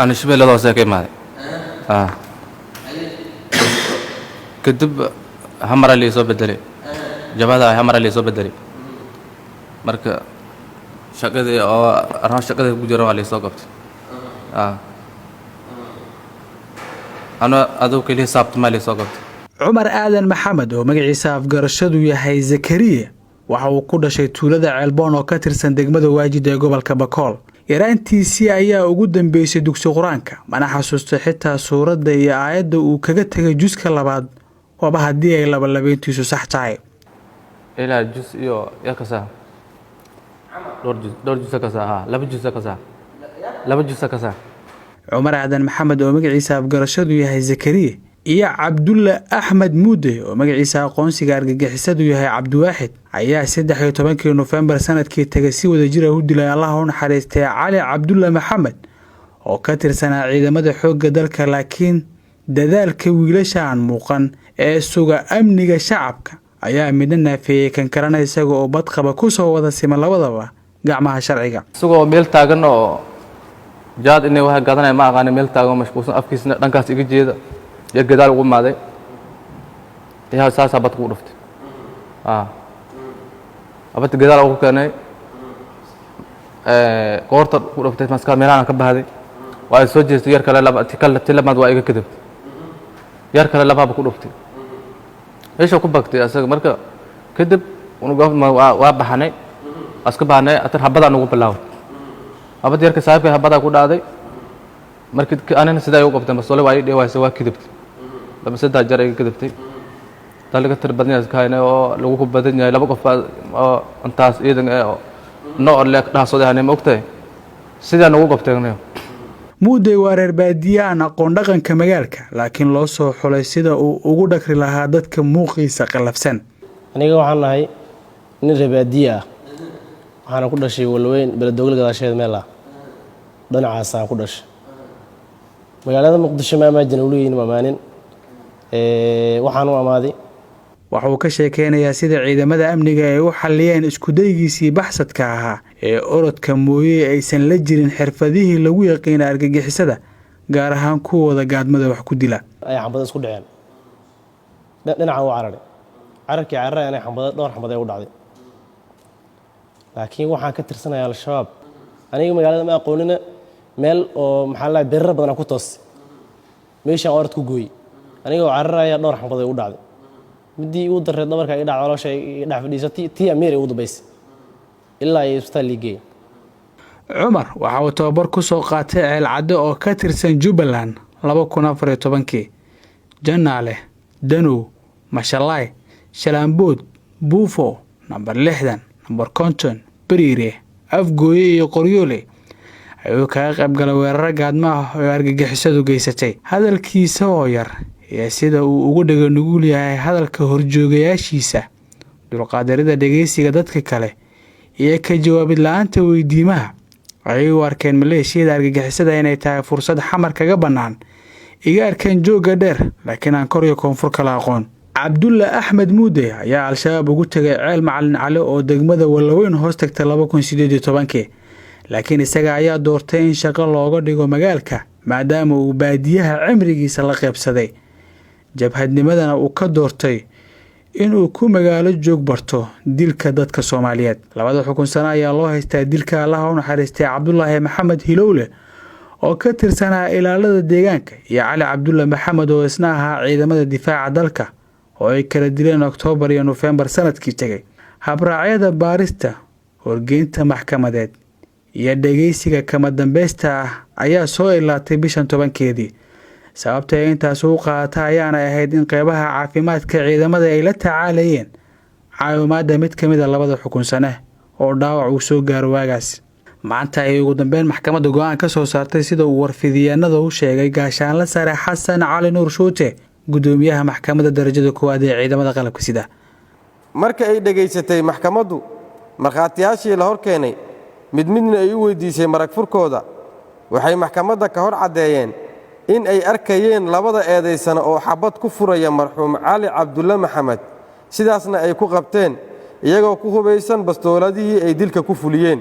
Ani Shabeellada Hoose ka imaaday. Kadib Xamara lii soo bedelay, jabhada Xamara lii soo bedelay. Marka shaqadii oo arrin shaqadii ku jira waa lii soo qabtay. Ano aduu keliya saabtama lii soo qabtay. Cumar Aadan Maxamed, oo magaciisa afgarashadu yahay Zakariya, waxa uu ku dhashay tuulada Ceelboon oo ka tirsan degmada Waajid ee gobolka Bakool. Yaraantiisii ayaa ugu dambeysay dugsi Qur-aanka, mana xasuusto xitaa suuradda iyo aayadda uu kaga tegay juska labaad, waaba haddii ay labalabeyntiisu sax tahay. Ilaa jus iyo ya kasaa, dhowr jus, dhowr jusa kasaa, ha, laba jusa kasaa, laba jusa kasaa. Cumar Aadan Maxamed, oo magaciisa afgarashadu yahay Zakariya, iyo Cabdulla Axmed Muude, oo magaciisa aqoonsiga argagixisadu yahay Cabdiwaaxid, ayaa 13-kii Nofembar sanadkii tegay si wadajira u dilay, Allaha u naxariistay, Cali Cabdulla Maxamed oo ka tirsanaa ciidamada xoogga dalka. Laakiin dadaalka wiilasha aan muuqan ee suga amniga shacabka ayaa midna naafeeyey kan kalena, isaga oo badqaba kusoo wada sima labadaba gacmaha sharciga. Isagoo meel taagan oo jaad inay waxa gadanaya ma aqaani, meel taagan oo mashquulsan, afkiisna dhankaas iga jeeda, iyo gadaal ugu imaaday, yaa saasaa bad kugu dhuftay. Abadta gadaal ugu keenay, qoorta ku dhuftay, maska meelahaan ka bahday, waa ay soo jeestay. Yar kale laba ti kale, ti labaad waa iga kadibtay, yar kale labaaba ku dhuftay, meesha ku bagtay asaga. Marka kadib waa baxanay, iska baxnay. Atar habadaa nagu bilaaway, habad yarka saaxiibkay habadaa ku dhacday. Markii anina sidaa igu qabtay, bastoole waa ii dheewaysa, waa kadibtay, laba saddex jeer iga kadibtay. Taa laga tir badan yahay iska haynay oo lagu ku badan yahay, laba qof baa oo intaas ciidan ee nooc le dhahasood ahanay, ma ogtahay, sidaa nagu qabtay. Muudey waa reer baadiye aan aqoon dhaqanka magaalka, laakiin loo soo xulay sida uu ugu dhakri lahaa dadka muuqiisa qallafsan. Aniga waxaan nahay nin reer baadiye ah, waxaana ku dhashay Walweyn, Beledogle gadaasheed meel ah, dhinacaasaan ku dhashay. Magaalada Muqdisho ma amaajin weligeyn, ma amaanin, waxaan u amaaday. Waxa uu ka sheekeynayaa sida ciidamada amniga ay u xalliyeen iskudaygiisii baxsadka ahaa ee orodka mooye aysan la jirin xirfadihii lagu yaqiina argagixisada, gaar ahaan kuwooda gaadmada wax ku dila. Ay xambada isku dhaceen, dhinaca u cararay, cararkii cararay anay xambada, dhowr xambad ay u dhacday. Laakiin waxaan ka tirsanaya Al-Shabaab. Aniga magaalada ma aqoonina, meel oo maxaa la berar badan ku toosay, meeshaan orod ku gooyey. Anigoo cararaya dhowr xambad ay u dhacday. Midii igu darreed dhabarka iga dhac, caloosha iga dhex fadhiisatay, tii Ameer ugu dambaysay ilaa iyo isbitaal lii geeyay. Cumar waxa uu tababar ku soo qaatay Ceelcadde oo ka tirsan Jubbaland 2014-kii. Janaale, Danow, Mashalaay, Shalaambood, Buufo, Nambar 60, Nambar 50, Bariire, Afgooye iyo Qoryoole ayuu kaga qayb galay weeraro gaadmo ah oo argagixisadu geysatay. Hadalkiisa oo yar iyo sida uu ugu dhega nugul yahay hadalka horjoogayaashiisa, dulqaadarida dhegeysiga dadka kale iyo ka jawaabid la-aanta weydiimaha ayay u arkeen maleeshiyada argagixisada inay tahay fursad Xamar kaga bannaan igaarkan joogga dheer laakiin aan kor iyo koonfur kala aqoon. Cabdulla Axmed Muude ayaa Al-Shabaab ugu tegay Ceel Macalin Cali oo degmada Wallaweyn hoos tagtay 2018-kii, laakiin isaga ayaa doortay in shaqo looga dhigo magaalka, maadaama uu baadiyaha cimrigiisa la qaybsaday, jabhadnimadana uu ka doortay inuu ku magaalo joog barto dilka dadka Soomaaliyeed. Labada xukun sano ayaa loo haystaa dilka, Allaha u naxariistay, Cabdulaahi Maxamed Hilowle oo ka tirsanaa ilaalada deegaanka iyo Cali Cabdulla Maxamed oo isna ahaa ciidamada difaaca dalka, oo ay kala dileen Oktoobar iyo Nofembar sanadkii tegay. Habraacyada baarista, horgeynta maxkamadeed iyo dhegeysiga kama dambeysta ah ayaa soo ilaatay bishan 10-keedii. Sababta ay intaas u qaadata ayaana ahayd in qeybaha caafimaadka ciidamada ay la tacaalayeen caawimaadda mid ka mid a labada xukunsane oo dhaawac uu soo gaaro waagaas. Maanta ayay ugu dambeyn maxkamadda go-aan ka soo saartay, sida uu warfidiyeenada u sheegay Gaashaanla Sare Xasan Cali Nuur Shuute, guddoomiyaha Maxkamadda Darajada Koowaad ee ciidamada qalabka sida. Marka ay dhegaysatay maxkamaddu markhaatiyaashii la hor keenay, mid midna ay u weyddiisay marag furkooda, waxay maxkamadda ka hor caddeeyeen in ay arkayeen labada eedaysana oo xabad ku furaya marxuum Cali Cabdulle Maxamed, sidaasna ay ku qabteen iyagoo ku hubaysan bastooladihii ay dilka ku fuliyeen.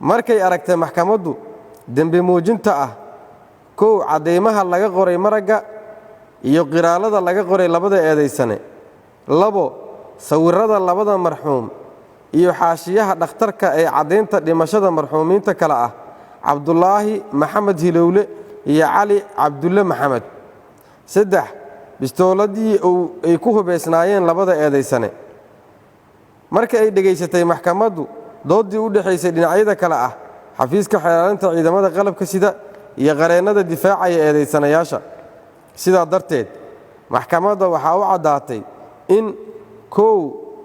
Markay aragtay maxkamaddu dembi muujinta ah Kow, caddaymaha laga qoray maragga iyo qiraalada laga qoray labada eedaysane. Labo, sawirrada labada marxuum iyo xaashiyaha dhakhtarka ee caddaynta dhimashada marxuumiinta kale ah Cabdulaahi Maxamed Hilowle iyo Cali Cabdulle Maxamed. Saddex, bistooladii ay ku hubaysnaayeen labada eedaysane. Marka ay dhegaysatay maxkamaddu dooddii u dhexaysay dhinacyada kale ah xafiiska xeelaalinta ciidamada qalabka sida iyo qareennada difaacaya eedaysanayaasha, sidaa darteed maxkamadda waxaa u caddaatay in kow,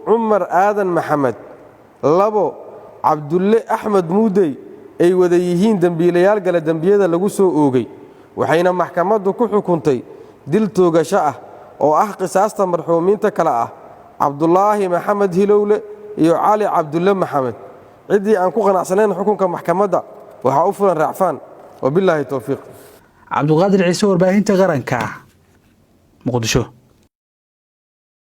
Cumar Aadan Maxamed, labo, Cabdulle Axmed Muudey ay wada yihiin dembiilayaal gala dembiyada lagu soo oogay, waxayna maxkamaddu ku xukuntay dil toogasho ah oo ah qisaasta marxuumiinta kale ah Cabdulaahi Maxamed Hilowle iyo Cali Cabdulle Maxamed. Ciddii aan ku qanacsanayn xukunka maxkamadda waxaa u fulan raacfaan. Wabilaahi towfiiq. Cabduqaadir Ciise, Warbaahinta Qaranka, Muqdisho.